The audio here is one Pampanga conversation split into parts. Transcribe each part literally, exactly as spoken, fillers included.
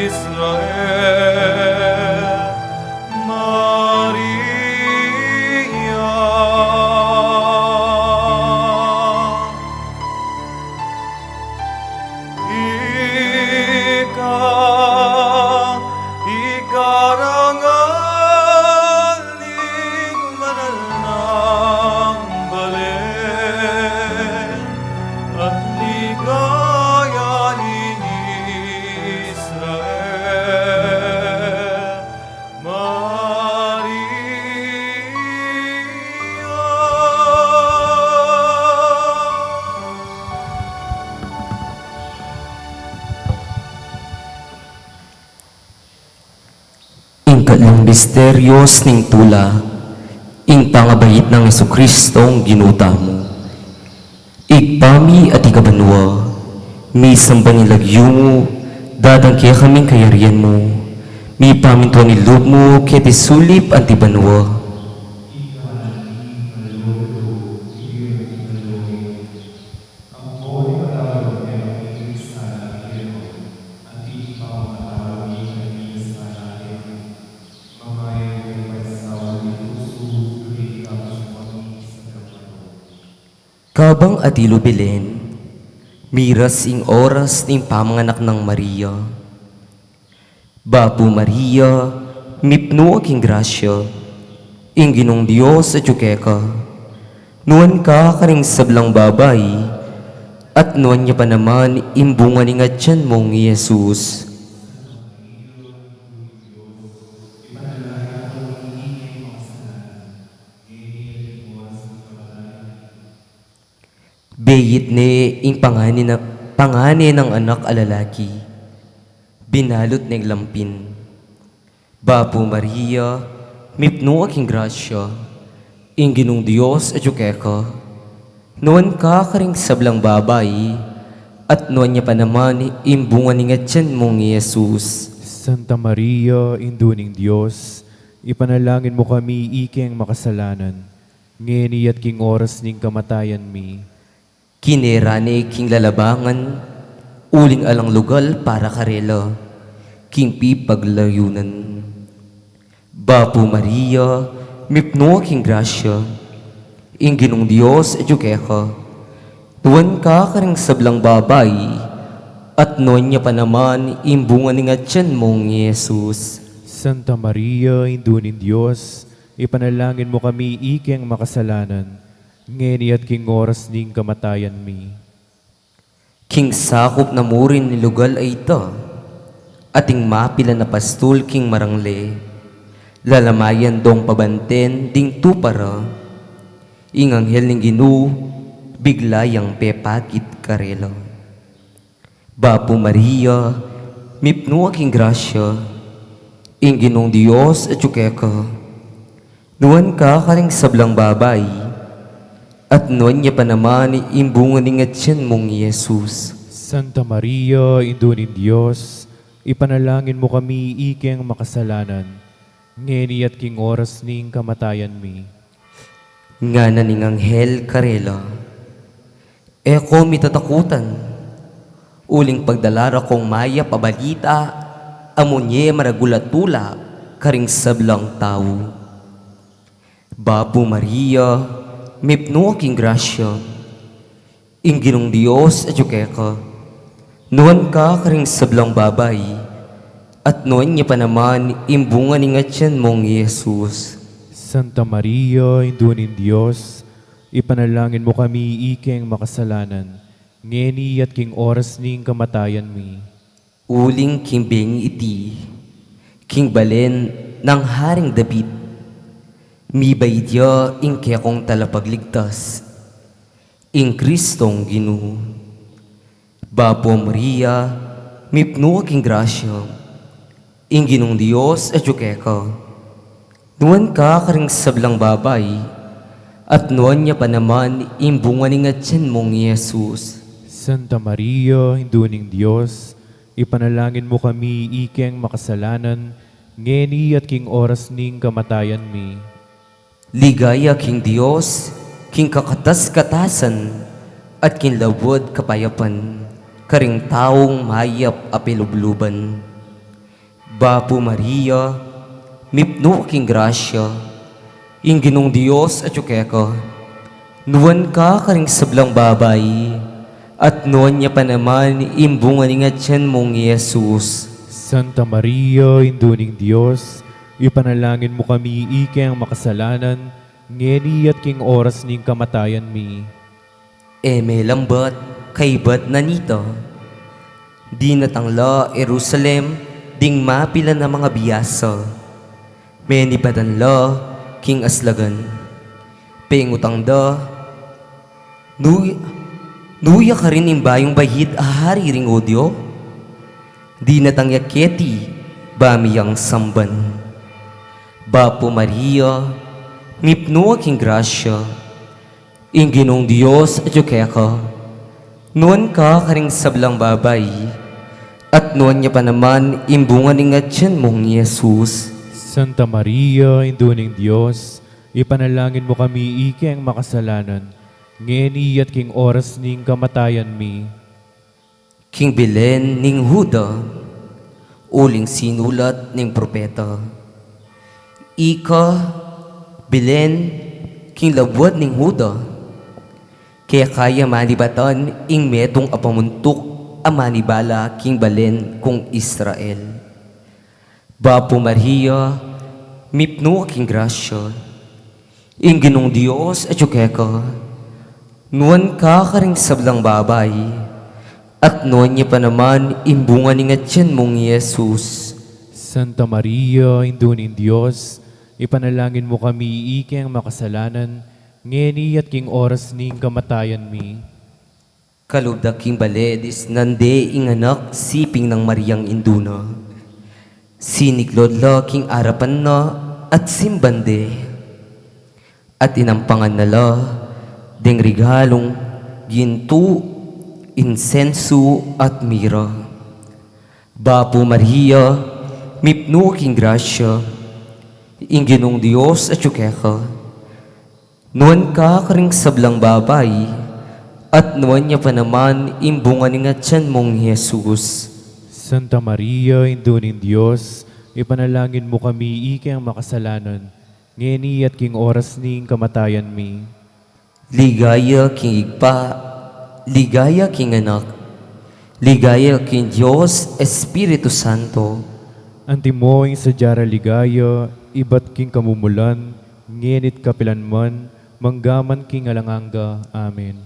Israel, Maria, ika ikarangal ning banal nang balen at ligaya ning Israel, Maria. Ing katlung misterios ning tula, ing pangabait nang Jesucristong Ginu tamu. Ibpa mi, atiu ka banua, misamban ya ing lagyu mu, datang kekami ing kayarian mu, mipamintuan ing lub mu keti sulip anti banua. Ampon ipatawad mu kekami ing sala mi keka, anti ing pamamatawad mi kareng mikasala kekami. Manga e mu ke paisaul king kusu, nune ikabus mu kami king sablang marok. Kabang atilu Belen, miras ing oras ning pamanganak nang Maria. Bapu Maria, mipnu ka king grasya, ing Ginung Dios atyu keka. Nuan ka karing sablang babai, at nuan ya pa naman ing bunga ning atian mung i Jesus. Beit ne ing pangane na, pangane nang anak a lalaki, binalut neng lampin. Bapu Maria, mipnu ka king grasya, ing Ginung Dios atyu keka. Nuan ka karing sablang babai, at nuan ya pa naman ing bunga ning atian mung i Jesus. Santa Maria, Indu ning Dios, ipanalangin mu kami ikeng makasalanan, ngeni at king oras ning kamatayan mi. Kinera ne king lalabangan, uling alang lugal para karela, king pipaglayunan. Bapu Maria, mipnu ka king grasya, ing Ginung Dios atyu keka. Nuan ka karing sablang babai, at nuan ya pa naman ing bunga ning atian mung i Jesus. Santa Maria, Indu ning Dios, ipanalangin mu kami ikeng makasalanan, ngeni at king oras ning kamatayan mi. King sakup na mu rin ning lugal a ita, ating mapilan a pastul king marangle, lalamayan dong pabanten ding tupa ra, ing anghel ning Ginu, bigla yang pepakit karela. Bapu Maria, mipnu ka king grasya, ing Ginung Dios atyu keka. Nuan ka karing sablang babai, at nuan ya pa naman ing bunga ning atian mung i Jesus. Santa Maria, Indu ning Dios, ipanalangin mu kami ikeng makasalanan, ngeni at king oras ning kamatayan mi. Ngana ning anghel karela, e ko mitatakutan, uling pagdala ra kong mayap a balita, a munye maragul a tula karing sablang tau. Bapu Maria, mipnu ka king grasya, ing Ginung Dios atyu keka. Nuan ka karing sablang babai, at nuan ya pa naman ing bunga ning atian mung i Jesus. Santa Maria, Indu ning Dios, ipanalangin mu kami ikeng makasalanan, ngeni at king oras ning kamatayan mi. Uling king bengi iti, king balen nang Haring David, mibaid ya ing kekong talapagligtas, ing Kristong Ginu. Bapu Maria, mipnu ka king grasya, ing Ginung Dios atyu keka. Nuan ka karing sablang babai, at nuan ya pa naman ing bunga ning atian mung i Jesus. Santa Maria, Indu ning Dios, ipanalangin mu kami ikeng makasalanan, ngeni at king oras ning kamatayan mi. Ligaya king Dios, king kakatas-katasan, at king labuad kapayapan, karing taung mayap a pilubluban. Bapu Maria, mipnu ka king grasya, ing Ginung Dios atyu keka. Nuan ka karing sablang babai, at nuan ya pa naman ing bunga ning atyan mung Jesus. Santa Maria, Indu ning Dios, ipanalangin mu kami ikeng makasalanan, ngeni at king oras ning kamatayan mi. E melambat kaybat na nita, dinatang la Jerusalem ding mapilan a mangabiasa. Menibatan la king aslagan. Pengutang da, "Nu-, nu ya karin ing bayung bahit a hari ring Judio?" Dinatang ya keti, ba miyang samban, "Bapu Maria, mipnu ka king grasya, ing Ginung Dios atyu keka. Nuan ka karing sablang babai, at nuan ya pa naman ing bunga ning atyan mung Jesus." Santa Maria, Indu ning Dios, ipanalangin mu kami ikeng makasalanan, ngeni at king oras ning kamatayan mi. King Belen ning Juda, uling sinulat ning propeta. Ika, Belen, king labuad ning Juda, keka ya manibatan ing metung a pamuntuk a manibala king balen kung Israel. Bapu Maria, mipnu ka king grasya, ing Ginung Dios atyu keka. Nuan ka karing sablang babai, at nuan ya pa naman ing bunga ning atyan mung Jesus. Santa Maria, Indu ning Dios, ipanalangin mu kami ikeng makasalanan, ngeni at king oras ning kamatayan mi. Kalub da king bale disnan de ing anak, siping nang Mariang indu na. Siniklod la king arapan na at simban de. At inampangan na la deng regalung gintu, insensu, at mira. Bapu Maria, mipnu ka king grasya, ing Ginung Dios atyu keka. Nuan ka karing sablang babai, at nuan ya pa naman ing bunga ning atyan mung Jesus. Santa Maria, Indu ning Dios, ipanalangin mu kami ikeng makasalanan, ngeni at king oras ning kamatayan mi. Ligaya king Ibpa, ligaya king Anak, ligaya king Dios Espiritu Santo. Antimo ing sadya ra ligaya, ibat king kamumulan, ngeni't kapilan man, manggaman king alang angga. Amen.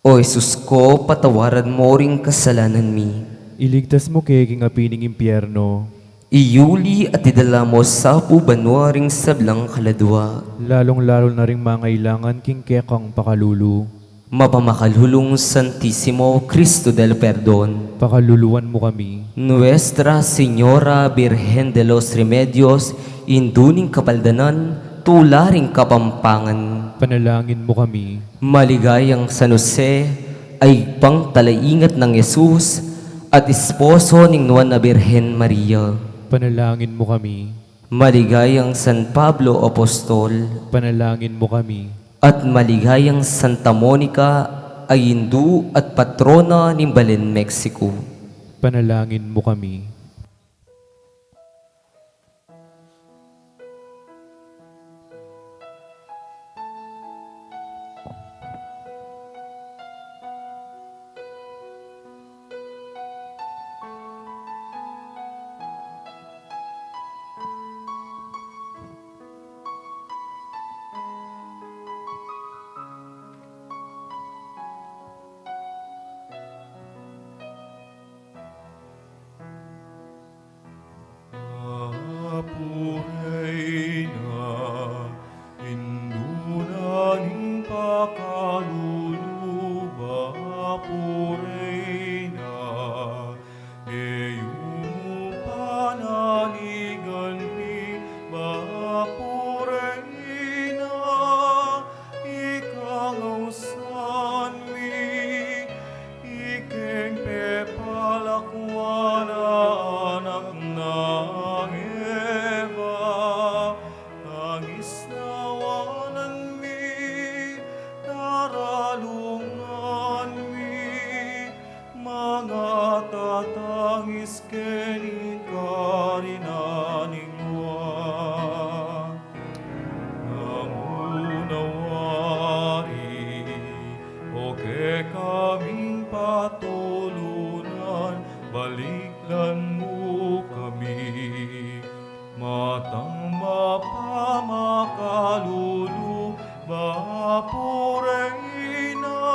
O Jesus ko, patawaran mo ring kasalanan mi. Iligtas mu ke king api ning impyerno. Iyuli at idala mo sa banua ring sablang kaladua. Lalung-lalu na ring mangailangan king kekang pakalulu. Mapamakalulung Santisimo Cristo del Perdon. Pakaluluan mu kami. Nuestra Señora Birhen de los Remedios, Indu ning Kapaldanan, Tula ring Kapampangan. Panalangin mu kami. Maligayang San Jose, a ibpang talaingat nang Jesus, at esposo ning Nuan a Birhen Maria. Panalangin mu kami. Maligayang San Pablo Apostol. Panalangin mu kami. At maligayang Santa Monica, a indu at patrona ning balen Mexico. Panalangin mu kami. Ning karinan ning Nuan. Nang unawari, o kekaming patulunan, balikdan mu kami. Matang mapamakalulu, Bapu Reyna,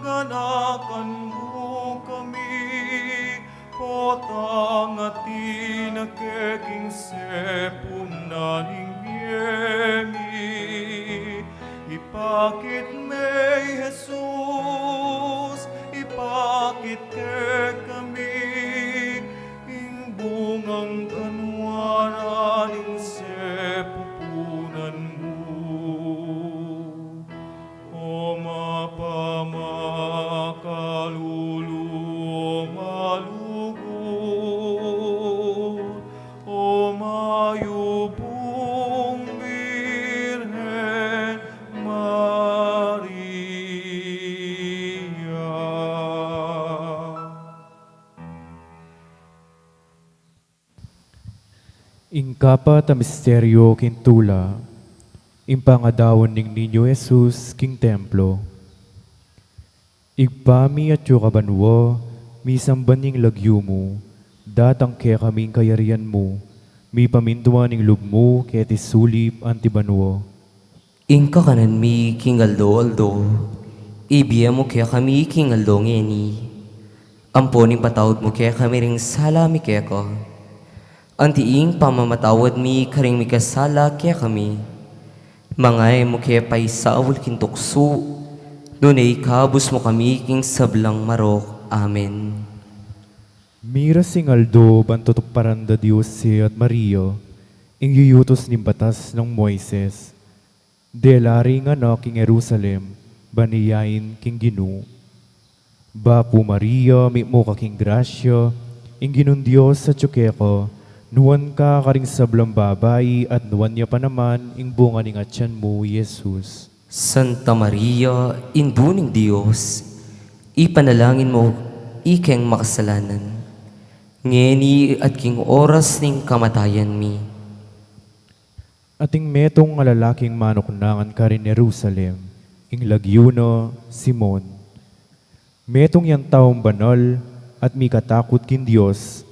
ganakan mu kami, potang atin a keking sepunan ning mie mi. Ipakit me i Jesus, ipakit kekami ing bungang kanuaran ning sepupunan mu. O mapamakalulu, o malugud, o mayupung Birhen Maria. Ing kapat a misteryo king tula, ing pangadaun ning Niño Jesus king templo. Ibpa mi atsu ka banua, misamban ya ing lagyu mu, datang kekami ing kayarian mu, mipamintuan ing lub mu keti sulip anti banua. Ing kakanan mi king aldo-aldo, ibie mu kekami king aldo ngeni. Ampo ing patawad mu kekami ring sala mi keka, anti ing pamamatawad mi karing mikasala kekami. Manga e mu ke paisaul king tuksu, nune ikabus mu kami king sablang marok. Amen. Miras ing aldo ban tutuparan da Dios at Maria ing yuyutus ning batas nang Moises. Dela ring anak king Jerusalem, ban yain king Ginu. Bapu Maria, mitmu ka king grasya, ing Ginung Dios atsu keka, nuan ka karing sablang babai, at nuan ya pa naman ing bunga ning atian mu, Jesus. Santa Maria, Indu ning Dios, ipanalangin mu ikeng makasalanan, ngeni at king oras ning kamatayan mi. Ating metung a lalaking manuknangan karin Jerusalem, ing lagyu na Simon. Metung yang taung banal at mikatakut king Dios,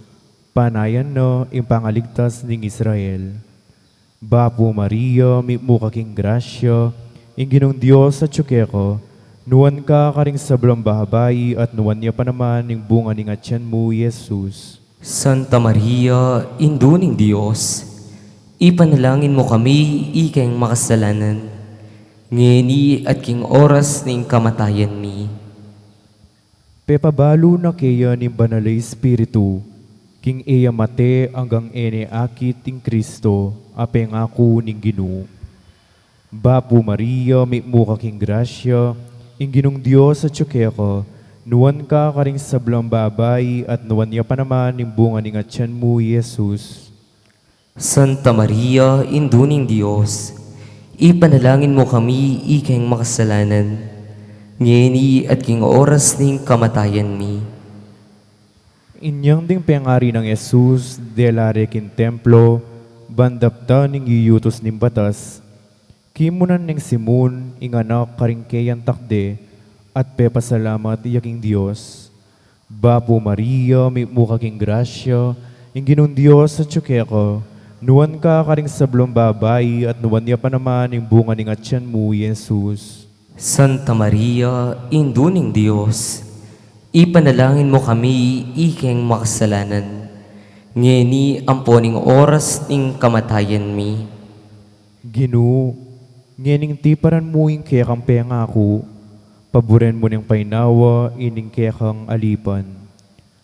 panayan na ing pangaligtas ning Israel. Bapu Maria, mitmu ka king grasya, ing Ginung Dios atsu keka, nuan ka karing sablang babai at nuan ya pa naman ing bunga ning atian mu, Jesus. Santa Maria, Indu ning Dios, ipanalangin mu kami ikeng makasalanan, ngeni at king oras ning kamatayan mi. Pepabalu na keya ning Banal a Espiritu, king e ya mate anggang e ne akit ing Kristo a pengaku ning Ginu. Bapu Maria, mitmu ka king grasya, ing Ginung Dios atsu keka, nuan ka karing sablang babai at nuan ya pa naman ing bunga ning atian mu, Jesus. Santa Maria, Indu ning Dios, ipanalangin mu kami ikeng makasalanan, ngeni at king oras ning kamatayan mi. Inyang ding pengari nang Jesus, dela re king templo, ban daptan ing yuyutus ning batas, kimunan neng Simon ing anak karing keyang takde, at pepasalamat ya king Dios. Bapu Maria, mitmu ka king grasya, ing Ginung Dios atsu keka, nuan ka karing sablang babai, at nuan ya pa naman ing bunga ning atian mu, Jesus. Santa Maria, Indu ning Dios, ipanalangin mu kami ikeng makasalanan, ngeni ampo ning oras ning kamatayan mi. Ginu, ngening tiparan mu ing kekang pengaku, paburen mu neng painawa ining kekang alipan.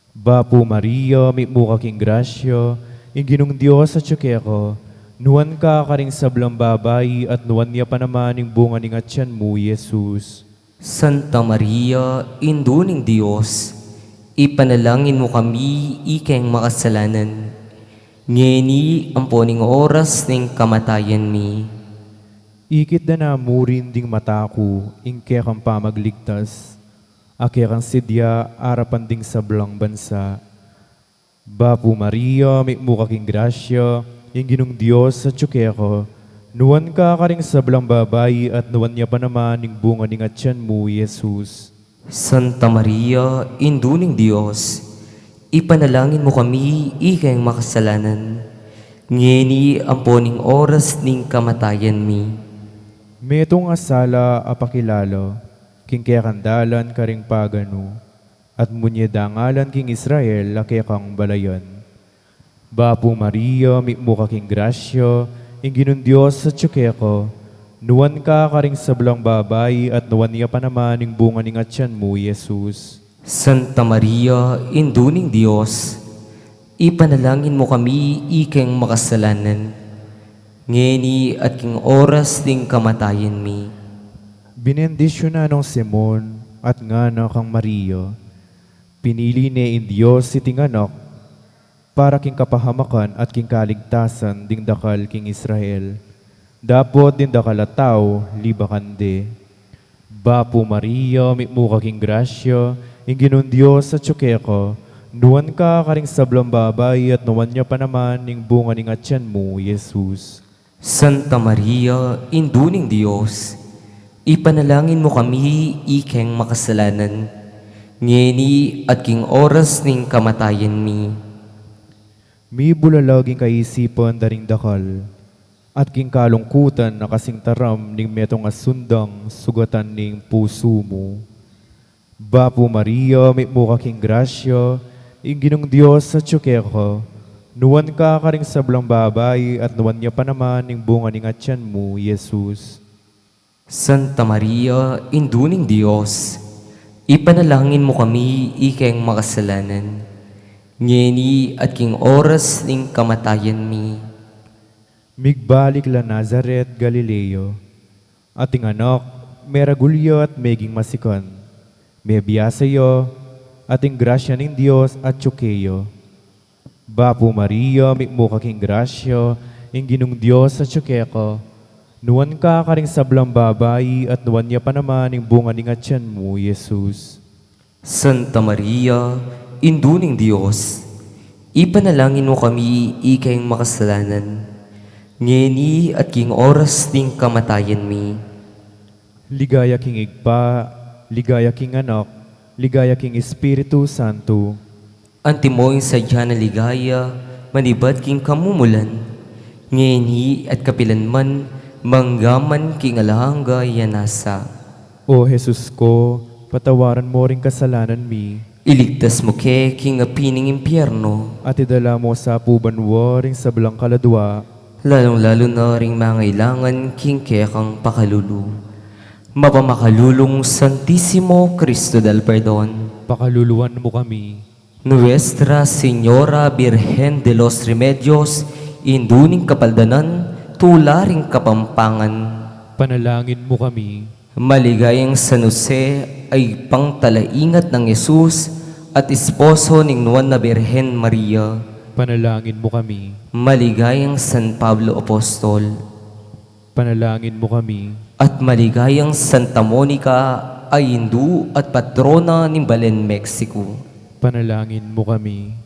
Bapu Maria, mitmu ka king grasya, ing Ginung Dios atsu keka, nuan ka karing sablang babai at nuan ya pa naman ing bunga ning atian mu, Jesus. Santa Maria, Indu ning Dios, ipanalangin mu kami ikeng makasalanan, ngeni ampo ning oras ning kamatayan mi. Ikit da na murin ding mata ku ing kekang pamagligtas, a kekang sidya arapan ding sablang bansa. Bapu Maria, mitmu ka king grasya, ing Ginung Dios atyu keka, nuan ka karing sablang babai at nuan ya pa naman ing bunga ning atyan mu, i Jesus. Santa Maria, Indu ning Dios, ipanalangin mu kami ikeng makasalanan, ngeni ampo ning oras ning kamatayan mi. Metung a sala a pakilala king kekang dalan karing paganu, at munye dangalan king Israel a kekang balayan. Bapu Maria, mitmu ka king grasya, ing Ginung Dios atyu keka, nuan ka karing sablang babai at nuan ya pa naman ing bunga ning atyan mu, i Jesus. Santa Maria, Indu ning Dios, ipanalangin mu kami ikeng makasalanan, ngeni at king oras ning kamatayan mi. Binendisyonan nong Simon at ngana kang Maria, pinili ne ing Dios iting anak para king kapahamakan at king kaligtasan ding dakal king Israel. Dapot ding dakal a tau libakan de. Bapu Maria, mitmu ka king grasya, ing Ginung Dios atyu keka, nuan ka karing sablang babai at nuan ya pa naman ing bunga ning atyan mu, i Jesus. Santa Maria, Indu ning Dios, ipanalangin mu kami ikeng makasalanan, ngeni at king oras ning kamatayan mi. Mibulalag ing kaisipan da ring dakal, at king kalungkutan a kasing taram ning metung a sundang sugatan ning pusu mu. Bapu Maria, mitmu ka king grasya, ing Ginung Dios atyu keka, nuan ka karing sablang babai at nuan ya pa naman ing bunga ning atyan mu, i Jesus. Santa Maria, Indu ning Dios, ipanalangin mu kami ikeng makasalanan, ngeni at king oras ning kamatayan mi. Migbalik la Nazaret, Galilea, at ing anak meragul ya at meging masikan, mebiasa ya, at ing grasya ning Dios atyu keya. Bapu Maria, mitmu ka king grasya, ing Ginung Dios atyu keka, nuan ka karing sablang babai at nuan ya pa naman ing bunga ning atyan mu, i Jesus. Santa Maria, Indu ning Dios, ipanalangin mu kami ikeng makasalanan, ngeni at king oras ning kamatayan mi. Ligaya king Ibpa, ligaya king Anak, ligaya king Espiritu Santo. Antimo ing sadya nang ligaya manibat king kamumulan, ngeni at kapilan man, mangga man king alang angga. Amen. O Jesus ko, patawaran mo ring kasalanan mi. Iligtas mu ke king api ning impyerno. At idala mo sa pu banua ring sablang kaladua. Lalung-lalu na ring mangailangan king kekang pakalulu. Mapamakalulung Santisimo Cristo del Perdon. Pakaluluan mu kami. Nuestra Señora Birhen de los Remedios, Indu ning Kapaldanan, Tula ring Kapampangan. Panalangin mu kami. Maligayang San Jose, a ibpang talaingat nang Jesus at esposo ning Nuan a Birhen Maria. Panalangin mu kami. Maligayang San Pablo Apostol. Panalangin mu kami. At maligayang Santa Monica, a indu at patrona ning balen Mexico. Panalangin mu kami.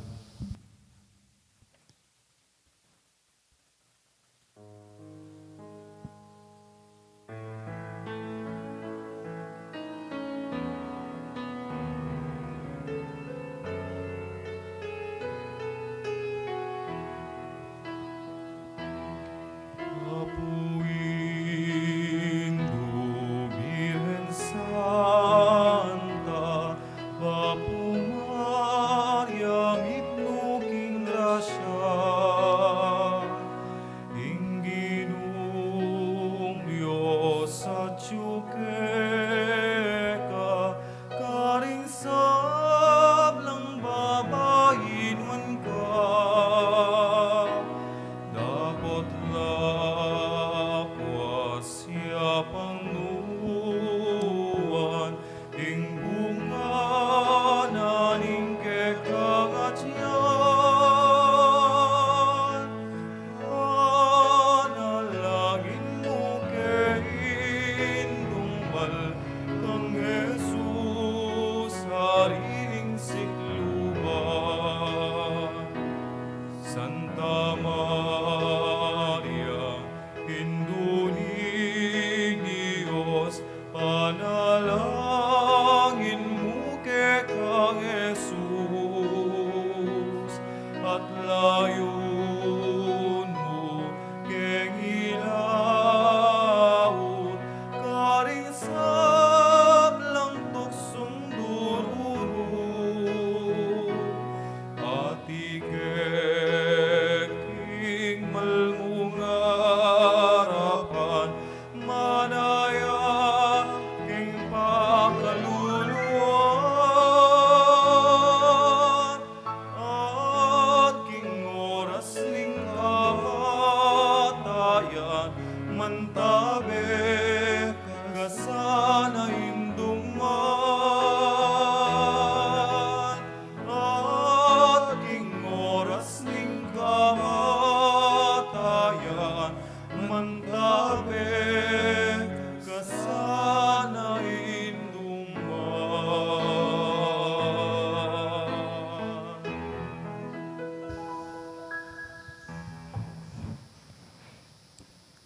Apu, Indu, Birhen Santa, Bapu Maria, Layun mu keng ilaut karing sablang tuksung dururu, at ikekeng malmung arapan manaya keng pakaluluan. At king oras ning kamatayan, mantabe ka sana induman. At king oras ning kamatayan, mantabe ka sana induman.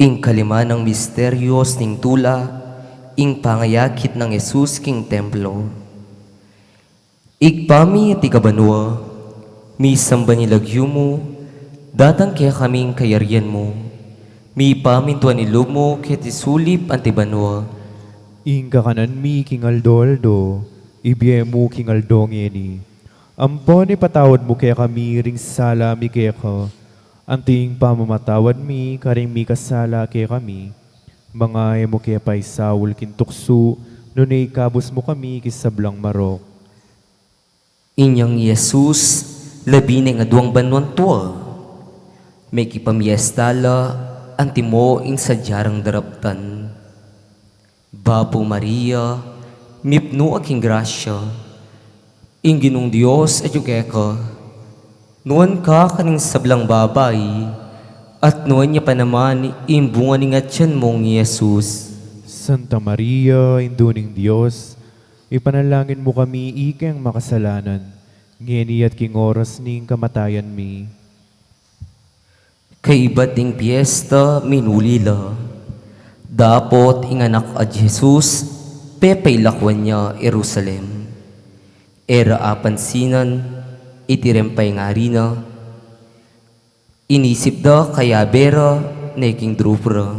Ing kalima nang misteryos ning tula, ing pangayakit nang Jesus king templo. Ibpa mi atiu ka banua, misamban ya ing lagyu mu, datang kekami ing kayarian mu, mipamintuan ing lub mu keti sulip anti banua. Ing kakanan mi king aldo-aldo, ibie mu king aldo ngeni. Ampon ipatawad mu kekami ring sala mi keka, anti ing pamamatawad mi karing mikasala kekami. Manga e mu ke paisaul king tuksu, nune ikabus mu kami king sablang marok. Inyang i Jesus, labi ne ing aduang banuang tua, mekipamiesta la antimo ing sadya rang daraptan. Bapu Maria, mipnu ka king grasya, ing Ginung Dios atyu keka. Nuan ka karing sablang babai, at nuan ya pa naman ing bunga ning atian mung i Jesus. Santa Maria, Indu ning Dios, ipanalangin mu kami ikeng makasalanan, ngeni at king oras ning kamatayan mi. Kaibat ding piesta, minuli la. Dapot ing anak a Jesus, pepailakwan ya Jerusalem. E ra apansinan iti reng payari na. Inisip da kayabe ra ne king drupu ra.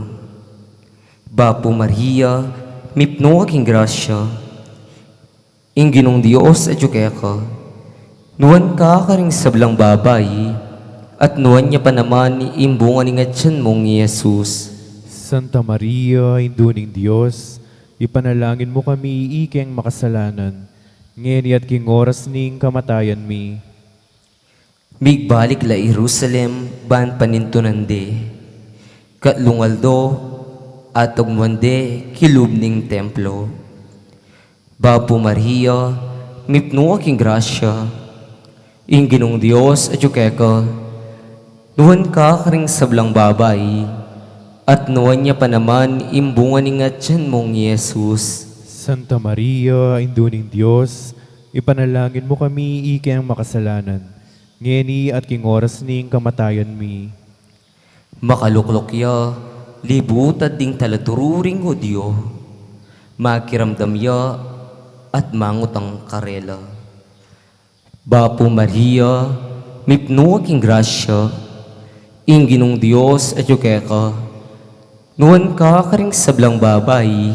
Bapu Maria, mipnu ka king grasya, ing Ginung Dios atyu keka. Nuan ka karing sablang babai, at nuan ya pa naman ing bunga ning atian mung i Jesus. Santa Maria, Indu ning Dios, ipanalangin mu kami ikeng makasalanan, ngeni at king oras ning kamatayan mi. Migbalik la Jerusalem ban panintunan de. Katlung aldo, atagmuan de kilub ning templo. Bapu Maria, mipnu ka king grasya, ing Ginung Dios atyu keka. Nuan ka karing sablang babai, at nuan ya pa naman ing bunga ning atian mung i Jesus. Santa Maria, Indu ning Dios, ipanalangin mu kami ikeng makasalanan, ngeni at king oras ning kamatayan mi. Makalukluk ya, libutad ding talaturu ring Judio. Makiramdam ya, at mangutang karela. Bapu Maria, mipnu ka king grasya, ing Ginung Dios atyu keka. Nuan ka karing sablang babai,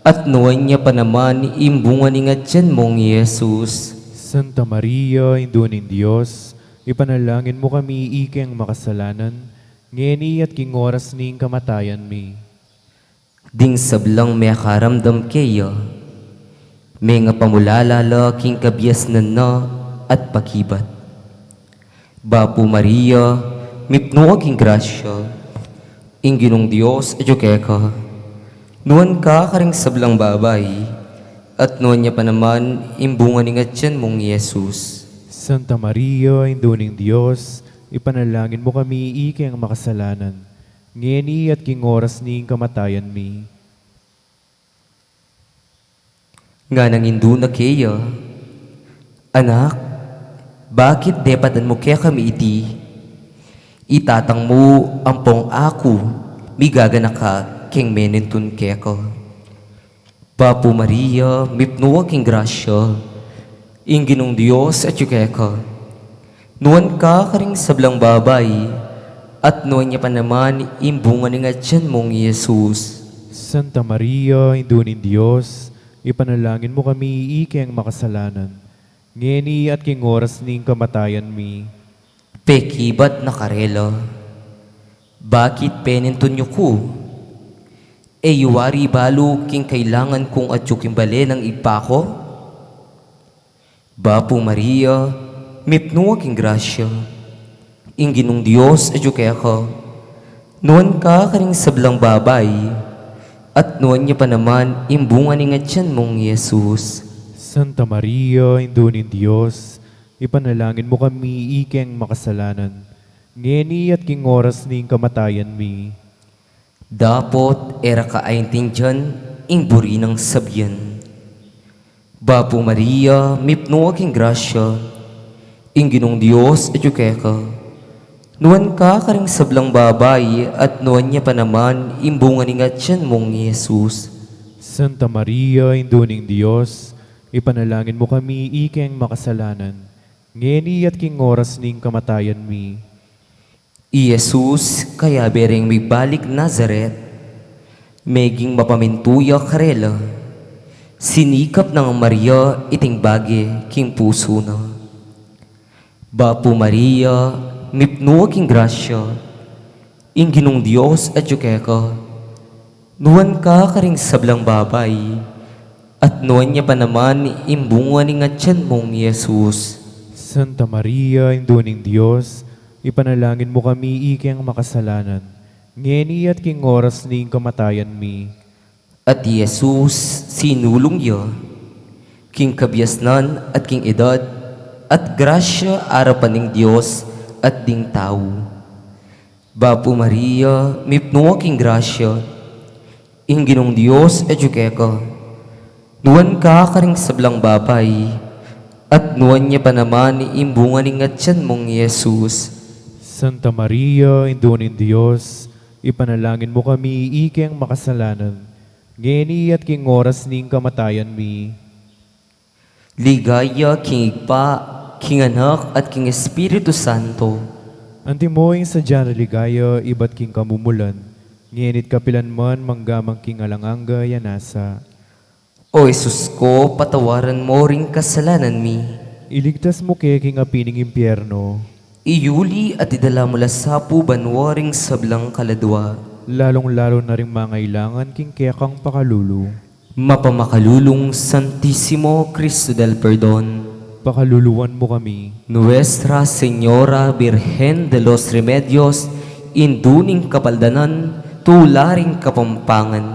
at nuan ya pa naman ing bunga ning atian mung i Jesus. Santa Maria, Indu ning Dios, ipanalangin mu kami ikeng makasalanan, ngeni at king oras ning kamatayan mi. Ding sablang mekaramdam keya, mengapamulala la king kabiasnan na at pakibat. Bapu Maria, mipnu ka king grasya, ing Ginung Dios atyu keka. Nuan ka karing sablang babai, at nuan ya pa naman ing bunga ning atian mung i Jesus. Santa Maria, Indu ning Dios, ipanalangin mu kami ikeng makasalanan, ngeni at king oras ning kamatayan mi. Nganang indu na keya, Anak, bakit depatan mu kekami iti? Itatang mu ampong aku migaganaka keng menintun keka. Bapu Maria, mipnu ka king grasya, ing Ginung Dios atyu keka. Nuan ka karing sablang babai, at nuan ya pa naman ing bunga ning atian mung i Jesus. Santa Maria, Indu ning Dios, ipanalangin mu kami ikeng makasalanan, ngeni at king oras ning kamatayan mi. Pekibat na karela, bakit penintun yu ku? E yu wari balu king kailangan kung atyu king bale nang Ibpa ku? Bapu Maria, mipnu ka king grasya, ing Ginung Dios atyu keka. Nuan ka karing sablang babai, at nuan ya pa naman ing bunga ning atian mung i Jesus. Santa Maria, Indu ning Dios, ipanalangin mu kami ikeng makasalanan, ngeni at king oras ning kamatayan mi. Dapot e ra ka aintindian ing buri nang sabian. Bapu Maria, mipnu ka king grasya, ing Ginung Dios atyu keka. Nuan ka karing sablang babai, at nuan ya pa naman ing bunga ning atian mung i Jesus. Santa Maria, Indu ning Dios, ipanalangin mu kami ikeng makasalanan, ngeni at king oras ning kamatayan mi. I Jesus, kayabe reng mibalik Nazaret, meging mapamintu ya karela, sinikap nang Maria iting bage king pusu na. Bapu Maria, mipnu ka king grasya, ing Ginung Dios atyu keka. Nuan ka karing sablang babai, at nuan ya pa naman ing bunga ning atian mung i Jesus. Santa Maria, Indu ning Dios, ipanalangin mu kami ikeng makasalanan, ngeni at king oras ning kamatayan mi. At i Jesus, sinulung ya, king kabiasnan at king edad at grasya arapan ning Dios at ding tau. Bapu Maria, mipnu ka king grasya, ing Ginung Dios atyu keka. Nuan ka karing sablang babai, at nuan ya pa naman ing bunga ning atian mung i Jesus. Santa Maria, Indu ning Dios, ipanalangin mu kami ikeng makasalanan, ngeni at king oras ning kamatayan mi. Ligaya king Ibpa, king Anak, at king Espiritu Santo. Antimo ing sadya nang ligaya ibat king kamumulan, ngeni't kapilan man, mangga man king alang angga. Amen. O Jesus ko, patawaran mu ring kasalanan mi. Iligtas mu ke king api ning impyerno. Iyuli at idala mu la sa pu banua ring sablang kaladua. Lalung-lalu na ring mangailangan king kekang pakalulu. Mapamakalulung Santisimo Cristo del Perdon. Pakaluluan mu kami. Nuestra Señora Birhen de los Remedios, Indu ning Kapaldanan, Tula ring Kapampangan.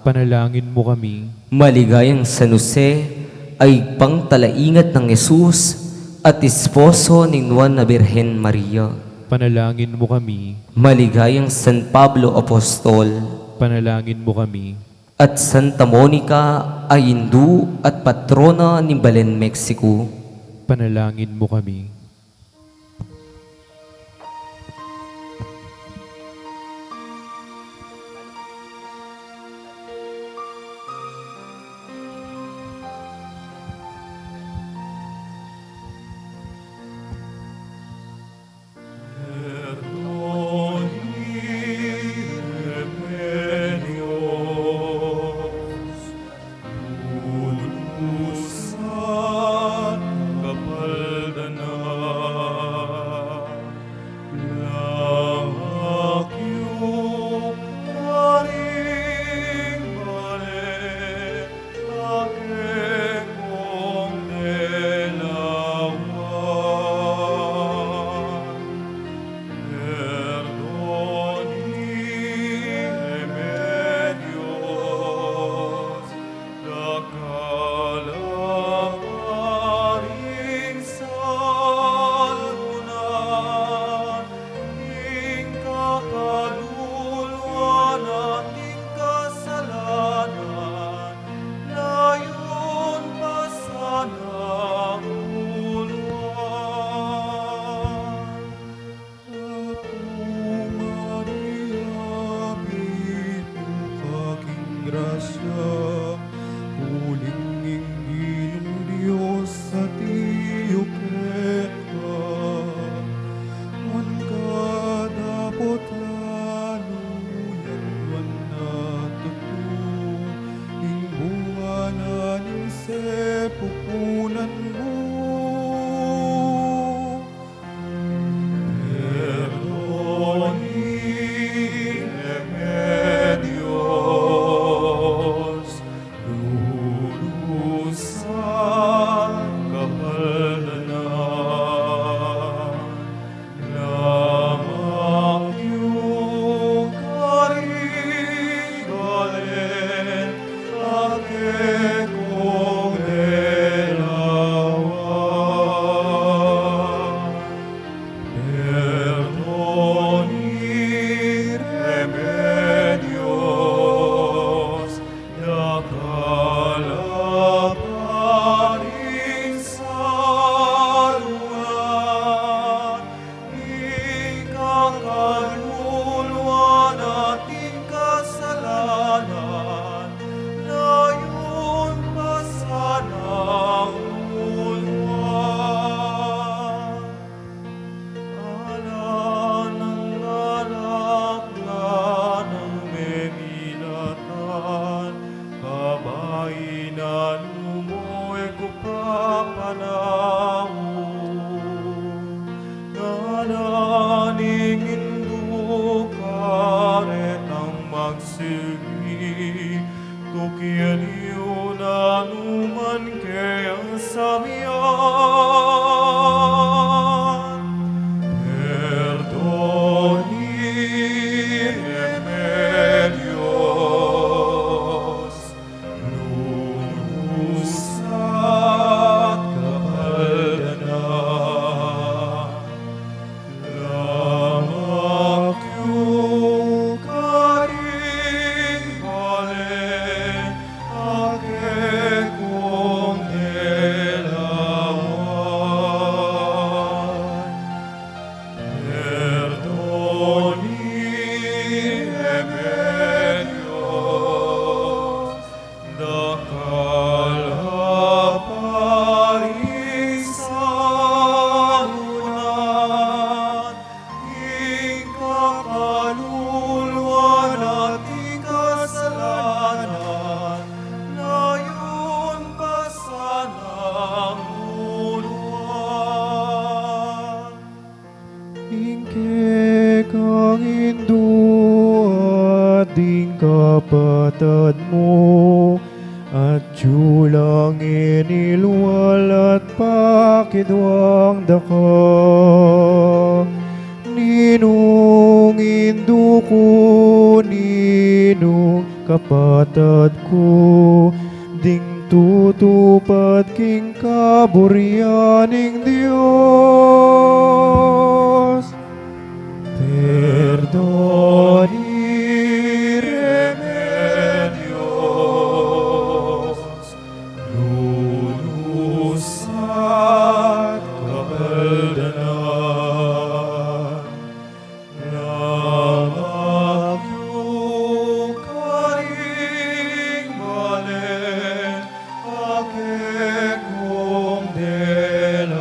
Panalangin mu kami. Maligayang San Jose, a ibpang talaingat nang Jesus at esposo ning Nuan a Birhen Maria. Panalangin mu kami. Maligayang San Pablo Apostol. Panalangin mu kami. At Santa Monica, a indu at patrona ning balen Mexico. Panalangin mu kami. Perdoni, Remedios, dakal a paring salunan, ing kakaluluan ating kasalanan, layun pasan ang uluan. Ala nang galak, ala nang memilatan, kabainan mu e ku papanaun. Ngana ning Indu, karetang magsilbi, tukian yu na numan kayang sabian. Perdoni, Remedios, lunus at kapaldanan. Lamak yu karing balen a kekong delawan. Perdoni, Remedios, dakal a paring salunan, ing kakaluluan ating kasalanan, layun pasan ang uluan. Ing kekang Indu at ding kapatad mu, atyu lang inilwal at pakidwang da ka. Ninung Indu ku, ninung kapatad ku, ding tutupad king kaburian ning Dios. Perdoni, Remedios, lunus at kapaldanan. Lamak yu karing balen a kekong delawan.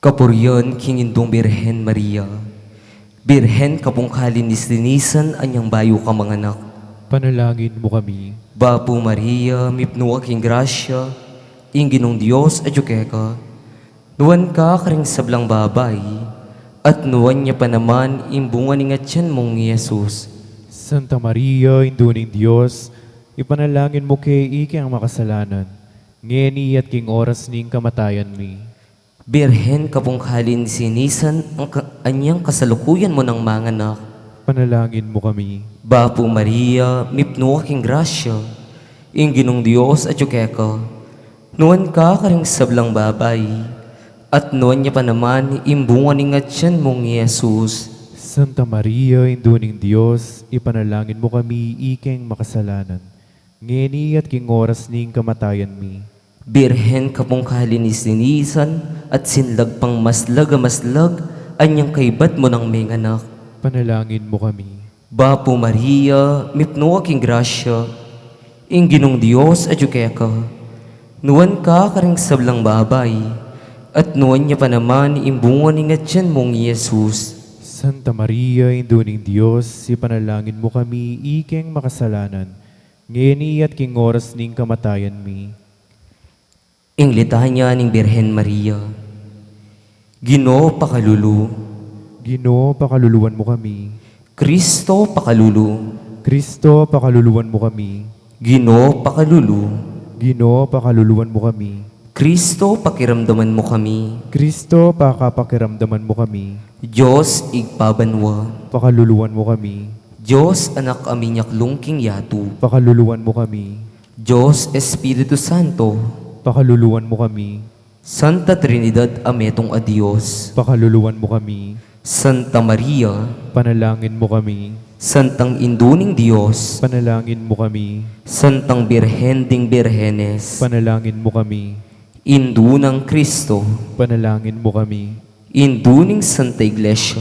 Kapurian king Indung Birhen Maria. Birhen ka pung kalinis-linisan anyang bayu ka manganak. Panalangin mu kami. Bapu Maria, mipnu ka king grasya, ing Ginung Dios atyu keka. Nuan ka karing sablang babai, at nuan ya pa naman ing bunga ning atian mung Jesus. Santa Maria, Indu ning Dios, ipanalangin mu ke ikeng makasalanan, ngeni at king oras ning kamatayan mi. Birhen ka pung kalinis-linisan ang ka-, anyang kasalukuyan mu nang manganak. Panalangin mu kami. Bapu Maria, mipnu ka king grasya, ing Ginung Dios atyu keka. Nuan ka karing sablang babai, at nuan ya pa naman ing bunga ning atian mung Jesus. Santa Maria, Indu ning Dios, ipanalangin mu kami ikeng makasalanan, ngeni at king oras ning kamatayan mi. Birhen ka pung kalinis-linisan at sinlag pang maslag a maslag anyang kaybat mu nang menganak. Panalangin mu kami. Bapu Maria, mipnu ka king grasya, ing Ginung Dios atyu keka. Nuan ka karing sablang babai, at nuan ya pa naman ing bunga ning atian mung Jesus. Santa Maria, Indu ning Dios, ipanalangin mu kami ikeng makasalanan, ngeni at king oras ning kamatayan mi. Ing litanya ning Birhen Maria. Ginu, pakalulu. Ginu, pakaluluan mu kami. Kristo, pakalulu. Kristo, pakaluluan mu kami. Ginu, pakalulu. Ginu, pakaluluan mu kami. Kristo, pakiramdaman mu kami. Kristo, pakapakiramdaman mu kami. Dios, Ibpa banua. Pakaluluan mu kami. Dios, Anak a minyaklung king yatu. Pakaluluan mu kami. Dios Espiritu Santo. Pakaluluan mu kami. Santa Trinidad a metung a Dios. Pakaluluan mu kami. Santa Maria. Panalangin mu kami. Santang Indu ning Dios. Panalangin mu kami. Santang Birhen ding Birhenes. Panalangin mu kami. Indu nang Kristo. Panalangin mu kami. Indu ning Santa Iglesia.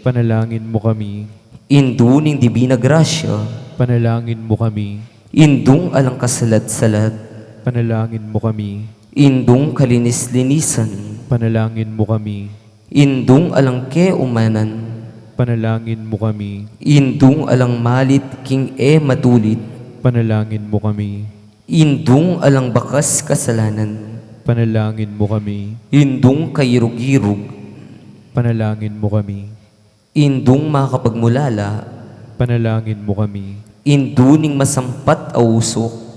Panalangin mu kami. Indu ning Dibina Grasya. Panalangin mu kami. Indung alang kasalat-salat. Panalangin mu kami. Indung kalinis-linisan. Panalangin mu kami. Indung alang keumanan. Panalangin mu kami. Indung alang malit king e matulid. Panalangin mu kami. Indung alang bakas kasalanan. Panalangin mu kami. Indung kairug-irug. Panalangin mu kami. Indung makapagmulala. Panalangin mu kami. Indu ning masampat a usuk.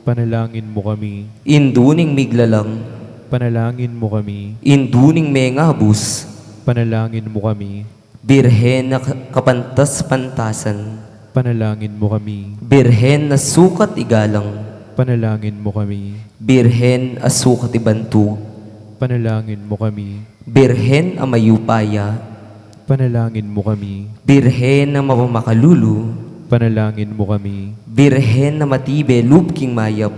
Panalangin mu kami. Indu ning miglalang. Panalangin mu kami. Indu ning mengabus. Panalangin mu kami. Birhen a ka-, kapantas-pantasan. Panalangin mu kami. Birhen a sukat igalang. Panalangin mu kami. Birhen a sukat ibantug. Panalangin mu kami. Birhen a mayupaya. Panalangin mu kami. Birhen a mapamakalulu. Panalangin mu kami. Birhen a matibe lub king mayap.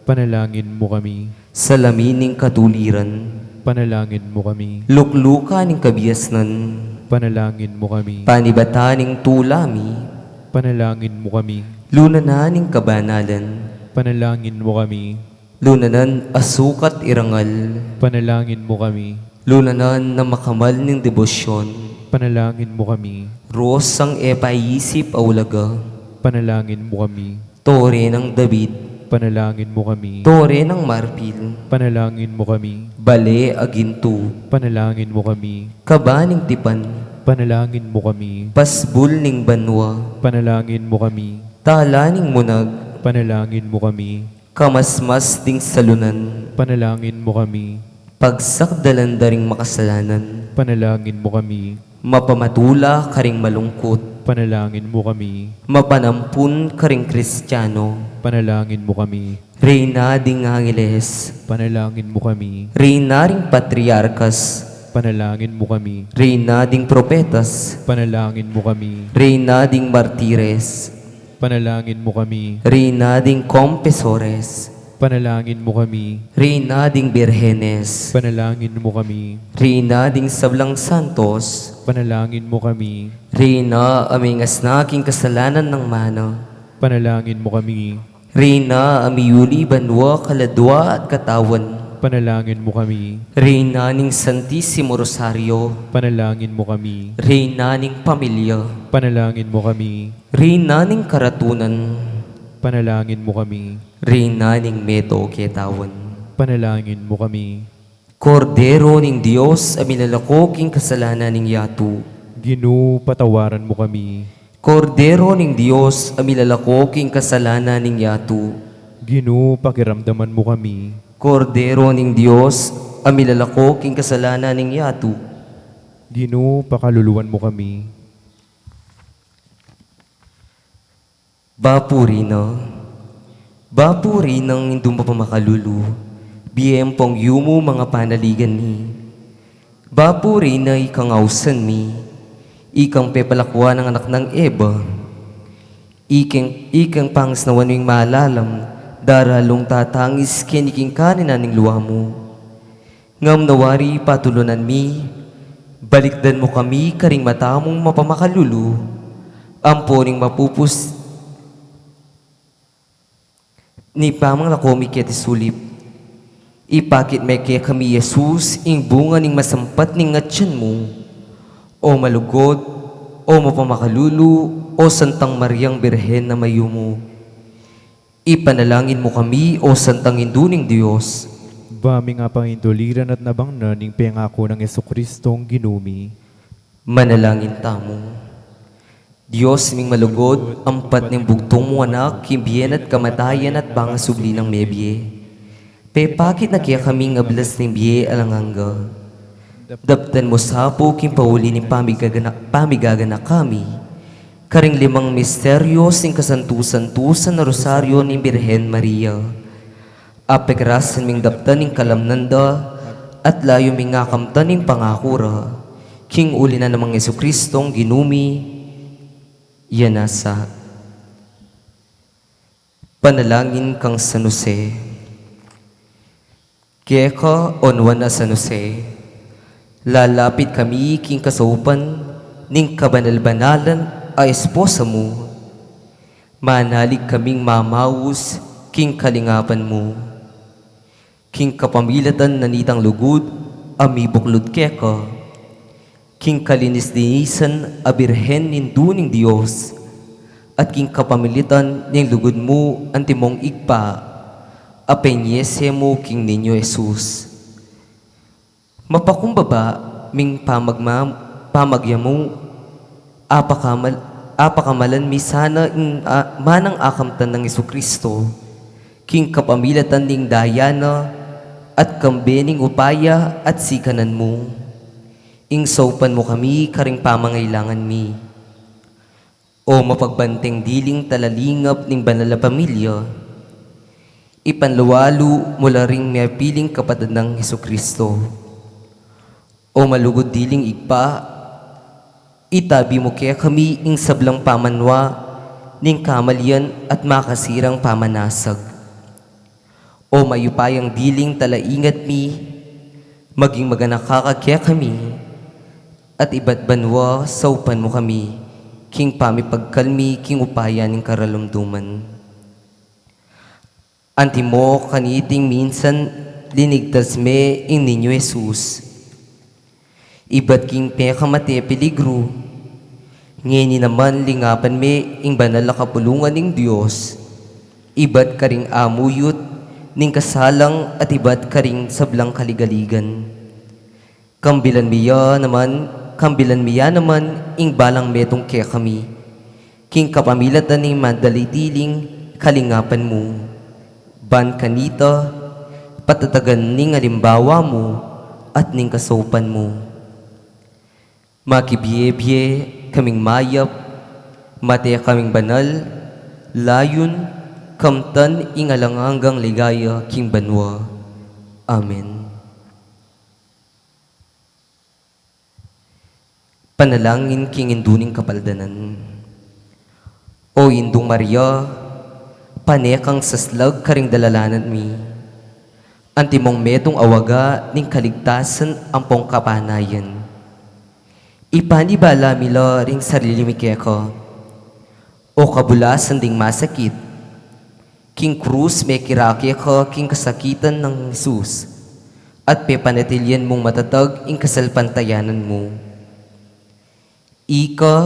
Panalangin mu kami. Salamin ning katuliran. Panalangin mu kami. Luklukan ning kabiasnan. Panalangin mu kami. Panibatan ning tula mi. Panalangin mu kami. Lunanan ning kabanalan. Panalangin mu kami. Lunanan a sukat irangal. Panalangin mu kami. Lunanan a makamal ning debosyon. Panalangin mu kami. Rosang e paisip a ulaga. Panalangin mu kami. Tore nang David. Panalangin mu kami. Tore nang marpil. Panalangin mu kami. Bale a gintu. Panalangin mu kami. Kaba ning tipan. Panalangin mu kami. Pasbul ning banua. Panalangin mu kami. Tala ning munag. Panalangin mu kami. Kamasmas ding salunan. Panalangin mu kami. Pagsakdalan da ring makasalanan. Panalangin mu kami. Mapamatula karing malungkut. Panalangin mu kami. Mapanampun karing Kristiano. Panalangin mu kami. Reyna ding Angeles. Panalangin mu kami. Reyna ring Patriarkas. Panalangin mu kami. Reyna ding Propetas. Panalangin mu kami. Reyna ding Martires. Panalangin mu kami. Reyna ding Confesores. Panalangin mu kami. Reyna ding Birhenes. Panalangin mu kami. Reyna ding Sablang Santos. Panalangin mu kami. Reyna a mengasna king kasalanan nang mana. Panalangin mu kami. Reyna a miyuli banua kaladua at katawan. Panalangin mo kami. Reyna ning Santisimo Rosario. Panalangin mo kami. Reyna ning Pamilya. Panalangin mo kami. Reyna ning Karatunan. Panalangin mo kami. Reyna ning Meto Ketawan. Panalangin mo kami. Kordero ning Dios a milalako king kasalanan ning yatu. Ginu, patawaran mo kami. Kordero ning Dios a milalako king kasalanan ning yatu. Ginu, pakiramdaman mo kami. Kordero ning Dios a milalako king kasalanan ning yatu. Ginu, pakaluluan mo kami. Bapu Reyna, Bapu Reynang indung mapamakalulu, bie ampong yumu manga panaligan mi. Bapu Reyna, ikang ausan mi, ikang pepalakuan ning anak nang Eva, ikang, ikang pangisnawan ming malalam, daralung tatangis keni king kaninan ning lua mu. Ngam nawari patulunan mi, balikdan mu kami karing mata mung mapamakalulu, ampo ning mapupus ning pamanglako mi keti sulip. Ipakit me kekami i Jesus, ing bunga ning masampat ning atian mu. O malugud, o mapamakalulu, o Santang Mariang Birhen a mayumu. Ipanalangin mu kami, o Santang Indu ning Dios. Ba ming apangintuliran at nabang na ning pengaku nang Jesucristong Ginu mi. Manalangin tamu. Dios ming malugud, ampat ning bugtung mung Anak, king bie na at kamatayan at bang a subli nang mebie, pepakit na kekami ing ablas ning bie alang angga. Daptan mu sa pu king pauli ning pamigagana-, pamigaganaka mi karing limang misteryos ning kasantu-santusan a Rosario ning Birhen Maria. Apegrasan ming daptan ing kalamnan da, at layu ming akamtan ing pangaku ra. King uli na nang Jesucristong Ginu mi, ya na sa. Panalangin kang San Jose. Keka, o Nuan a San Jose, lalapit kami king kasaupan ning kabanal-banalan a esposa mu. Manalig kaming mamaus king kalingapan mu. King kapamilatan na nitang lugud a mibuklud keka, king kalinis-linisan a Birhen Indu ning Dios, at king kapamilatan ning lugud mu antimong Ibpa, a penyese mu king Niño Jesus. Mapakumbaba ming pamagma-, pamagyamu, apakamal-, apakamalan mi sana ing, a, manang akamtan nang Jesucristo, king kapamilatan ning daya na at kambe ning upaya at sikanan mu. Ing saupan mu kami karing pamangailangan mi. O mapagbanteng diling talalingap ning banal a pamilya, ipanlualu mu la ring mepiling kapatad nang Jesucristo. O malugud diling Ibpa, itabi mu kekami ing sablang pamanwa ning kamalian at makasirang pamanasag. O mayupayang diling talaingat mi, maging maganaka ka kekami, at ibat banua saupan mu kami, king pamipagkalmi king upaya ning karalumduman. Antimo kaniting minsan linigtas me ing Niño Jesus. Ibat king pekamate peligru. Ngeni naman lingapan me ing banal a kapulungan ning Dios. Ibat karing amuyut ning kasalang at ibat karing sablang kaligaligan. Kambilan mi ya naman, kambilan mi ya naman ing balang metung kekami. King kapamilatan ning madalidiling kalingapan mu. Ban kanita, patatagan ning alimbawa mu at ning kasaupan mu. Makibie-bie kaming mayap, mate kaming banal, layun, kamtan ing alang anggang ligaya king banua. Amen. Panalangin king Indu ning Kapaldanan. O Indung Maria, pane kang saslag karing dalalanan mi. Antimong metung a waga ning kaligtasan ampong kapanayan. Ipanibala mi la ring sarili mi keka. O kabulasan ding masakit. King krus mekirake ka king kasakitan nang Jesus. at pepanatilian mung matatag ing kasalpantayanan mu. Ika,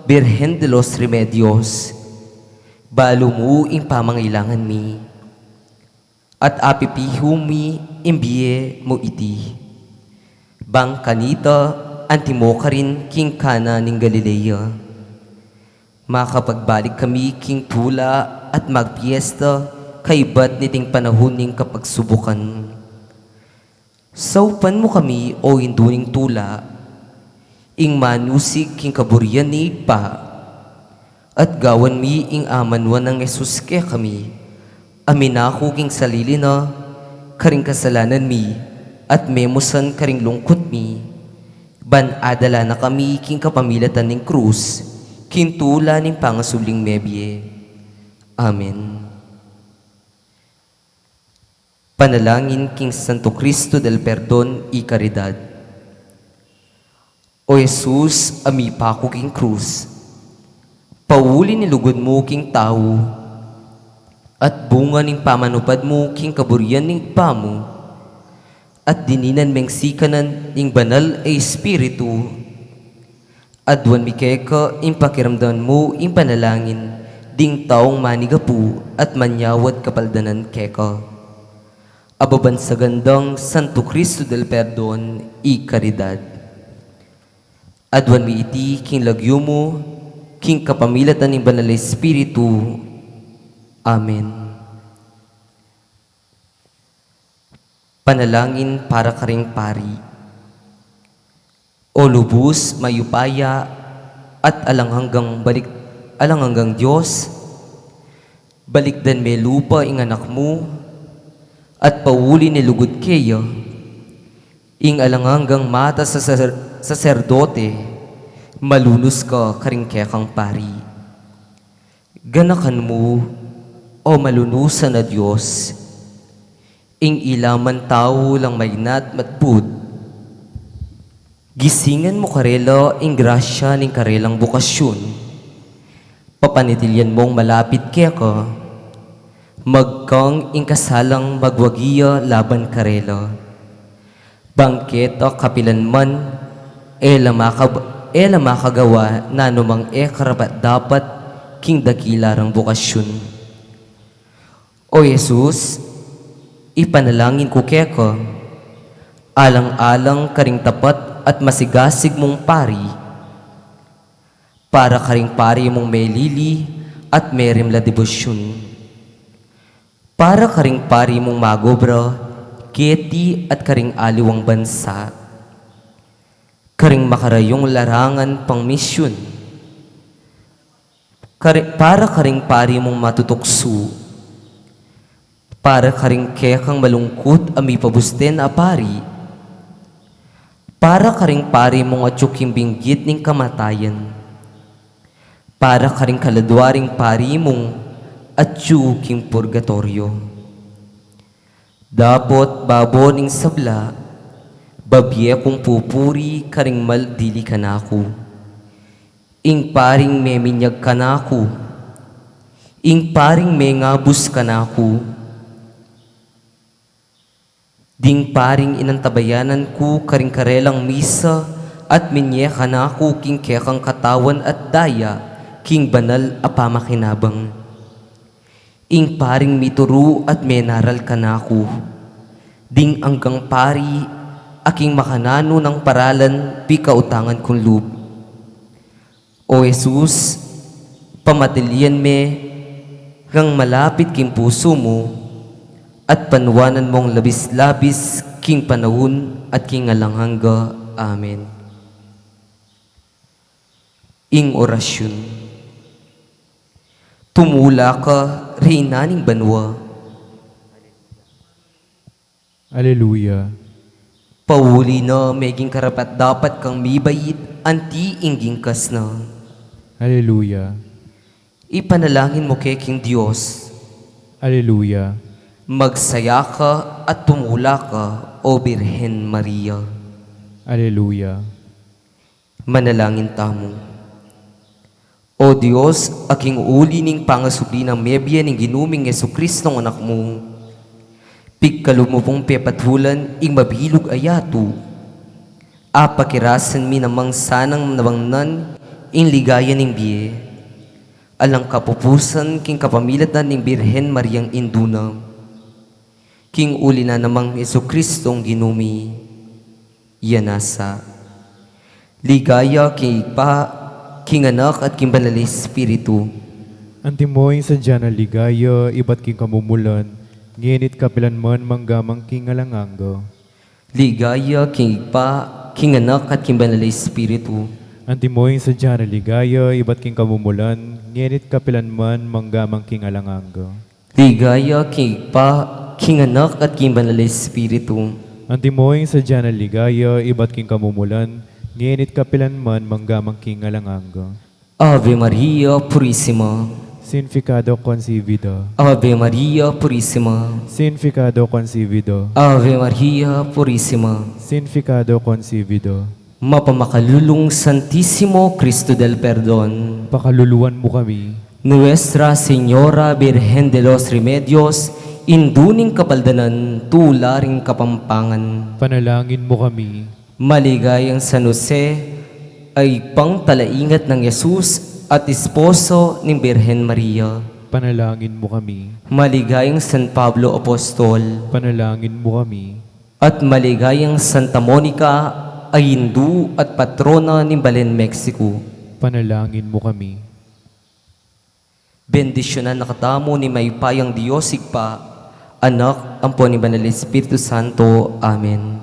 Birhen de los Remedios, balu mu ing pamangailangan mi, at apipihu mi ing bie mu iti. Bang kanita, antimo karin king Cana ning Galilea. Makapagbalik kami king tula at magpiesta kaybat niting panahun ning kapagsubukan. Saupan mu kami, o Indu ning tula, ing manusig king kaburian ning Ibpa, at gawan mi ing amanuan nang Jesus kekami, a minaku king sarili na karing kasalanan mi, at memusan karing lungkut mi, ban adala na kami king kapamilatan ning krus, king tula ning pangasubling mebie. Amen. Panalangin king Santo Cristo del Perdon y Caridad. O Jesus, a mipaku king krus, pauli ning lugud mu king tau, at bunga ning pamanupad mu king kaburian ning Ibpa mu, at dininan meng sikanan ning Banal a Espiritu, aduan mi keka ing pakiramdaman mu ing panalangin ding taung manigapu at manyawad kapaldanan keka. Ababan sa gandang Santo Cristo del Perdon y Caridad. Aduan mi iti king lagyu mu, king kapamilatan ning Banal a Espiritu. Amen. Panalangin para karing pari. O lubus mayupaya at alang anggang balik, alang anggang Dios, balikdan me lupa ing Anak mu, at pauli ning lugud keya, ing alang anggang matas a saser-, saserdote, malunus ka karing kekang pari. Ganakan mu, o malunusan a Dios, ing ila man tau lang maynat matbud. Gisingan mu karela ing grasya ning karelang bukasyun. Papanatilian mung malapit keka, magkang ing kasalang magwagi ya laban karela. Bang keta kapilan man, e la makab-, e la makagawa nanumang e karapat-dapat king dakila rang bukasyun. O Jesus, ipanalangin ku keka, alang-alang karing tapat at masigasig mung pari, para karing pari mung melili at merimla debosyun, para karing pari mung magobra keti at karing aliwang bansa, karing makarayung larangan pang misyun, kari-, para karing pari mung matutuksu, para karing kekang malungkut a mipabusten a pari, para karing pari mung atyu king binggit ning kamatayan, para karing kaladwa ring pari mung atyu king purgatoryo. Dapot babo ning sabla, babie kung pupuri karing mal dili kanaku. Ing paring meminyag kanaku, ing paring mengabus kanaku, ding paring inantabayanan ku karing karelang misa at minye kanaku king kekang katawan at daya king banal a pamakinabang. Ing paring mituru at menaral kanaku, ding anggang pari a king makananu nang paralan pikautangan kung lub. O Jesus, pamatilian me kang malapit king pusu mu, at panuanan mung labis-labis king panaun at king alang angga. Amen. Ing orasyun. Tumula ka, Reyna ning banua. Aleluya. Pauli na, meging karapat-dapat kang mibait anti ing gingkas na. Aleluya. Ipanalangin mu ke king Dios. Aleluya. Magsaya ka at tumula ka, O Birhen Maria. Aleluya. Manalangin tamu. O Dios, a king uli ning pangasubli nang mebie ning Ginu ming Jesucristo a Anak mu, Pigkalub mu pung pepatulan ing mabilug a yatu. Apakirasan mi namang sanang nabangnan ing ligaya ning bie. Alang kapupusan king kapamilatan ning Birhen Mariang Indu na. King uli na namang Jesucristong Ginu mi. Iya nasa. Ligaya king Ibpa, king Anak, at king Banal a Espiritu. Antimo ing sadya nang ligaya, ibat king kamumulan, ngeni't kapilan man, mangga man king alang angga. Ligaya king Ibpa, king Anak, at king Banal a Espiritu. Antimo ing sadya nang ligaya, ibat king kamumulan, ngeni't kapilan man, mangga man king alang angga. Ligaya king Ibpa, king Anak, at king Banal a Espiritu. Antimo ing sadya nang ligaya, ibat king kamumulan, ngeni't kapilan man, mangga man king alang angga. Ave Maria Purisima. Sin pecado concebida. Ave Maria Purisima. Sin pecado concebida. Ave Maria Purisima. Sin pecado concebida. Mapamakalulung Santisimo Cristo del Perdon. Pakaluluan mu kami. Nuestra Señora Birhen de los Remedios, Indu ning Kapaldanan, Tula ring Kapampangan. Panalangin mu kami. Maligayang San Jose, a ibpang talaingat nang Jesus at esposo ning Birhen Maria. Panalangin mu kami. Maligayang San Pablo Apostol. Panalangin mu kami. At maligayang Santa Monica, a indu at patrona ning balen Mexico. Panalangin mu kami. Bendisyunan na katamu ning mayupayang Dios Ibpa, Anak, ampo ning Banal Espiritu Santo. Amen.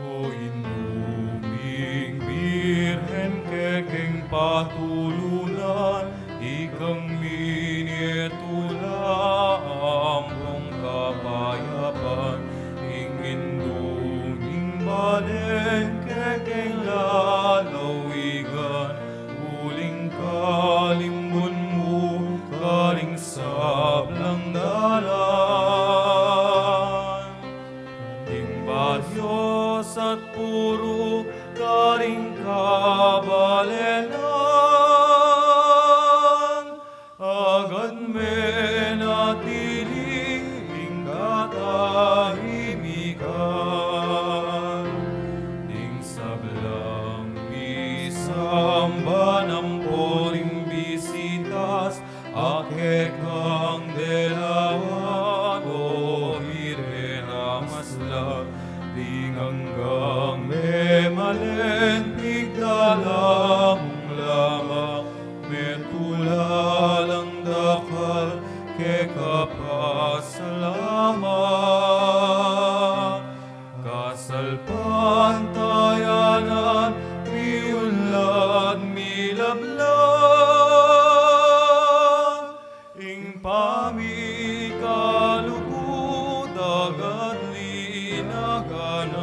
O Indu ming Birhen, kekeng patulunan, ikang minye tula ampong kapayapan, ing Indu ning balen, kekeng lalawigan, uling kalimbun mu karing sablang dalan. Ding badyos at puru karing kabalenan, agad menatili ing katahimikan. Ding sablang misamban ampo ring bisitas, a kekang delawan, o Birhen a maslag, ding anggang memalen, pigdala mung lamang, metula lang dakal, keka pasalamat. Kasalpantayanan, miunlad, milablang, ing pamikalugud agad linaganan.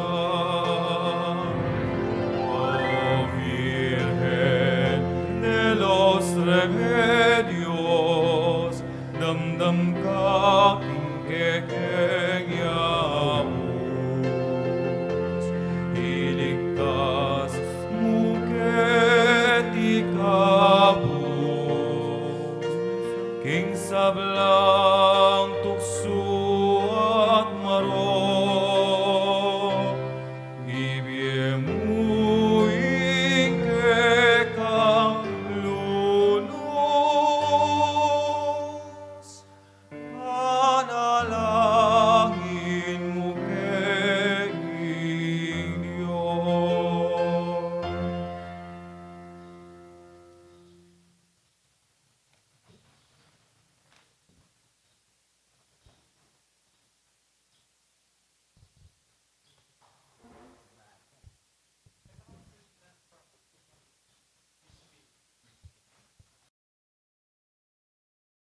O Virgen de los Remedios, damdam ka king kekeng yaus, iligtas mu keti kabus king sablang